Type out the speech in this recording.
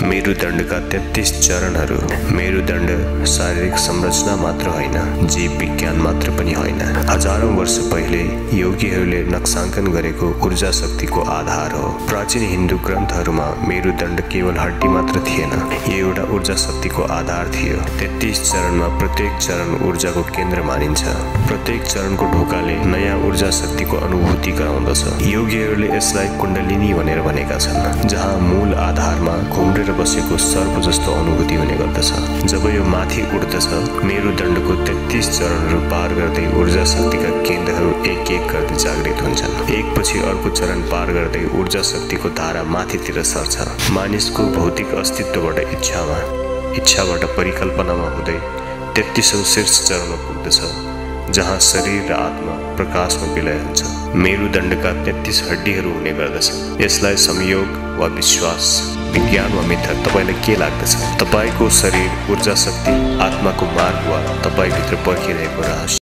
मेरुदण्डका 33 चरणहरू। मेरुदण्ड शारीरिक संरचना मात्र होइन, जीव विज्ञान मात्र पनि होइन। हजारौं वर्ष पहिले योगीहरूले नक्साङ्कन गरेको ऊर्जा शक्तिको आधार हो। प्राचीन हिन्दू ग्रन्थहरूमा मेरुदण्ड केवल हड्डी मात्र थिएन, यो एउटा ऊर्जा शक्तिको आधार थियो। 33 चरणमा प्रत्येक चरण ऊर्जाको केन्द्र मानिन्छ। प्रत्येक चरणको ढोकाले नयाँ ऊर्जा शक्तिको अनुभूति गराउँदछ। योगीहरूले यसलाई कुण्डलिनी भनेर भनेका छन्, जहाँ मूल आधारमा घुम्रेर बसेको सर्प जस्तो अनुभूति हुने गर्दछ। जब यो माथि उठ्दछ, मेरुदण्डको 33 चरणहरू पार गर्दै ऊर्जा शक्तिका केन्द्रहरू एक एक गर्दै जागृत हुन्छन्। एकपछि अर्को चरण पार गर्दै ऊर्जा शक्तिको धारा माथितिर सर्छ। मानिसको भौतिक अस्तित्वबाट इच्छाबाट परिकल्पनामा हुँदै 33औं शीर्ष चरणमा पुग्दछ, जहाँ शरीर र आत्मा प्रकाशमा विलय हुन्छ। मेरुदण्डका 33 हड्डीहरू हुने गर्दछ। यसलाई संयोग वा विश्वास, विज्ञान वा मिथ्या, तपाईलाई के लाग्दछ? तपाईको शरीर, ऊर्जा शक्ति, आत्माको मार्ग वा तपाईभित्र पर्खिरहेको रहस्य?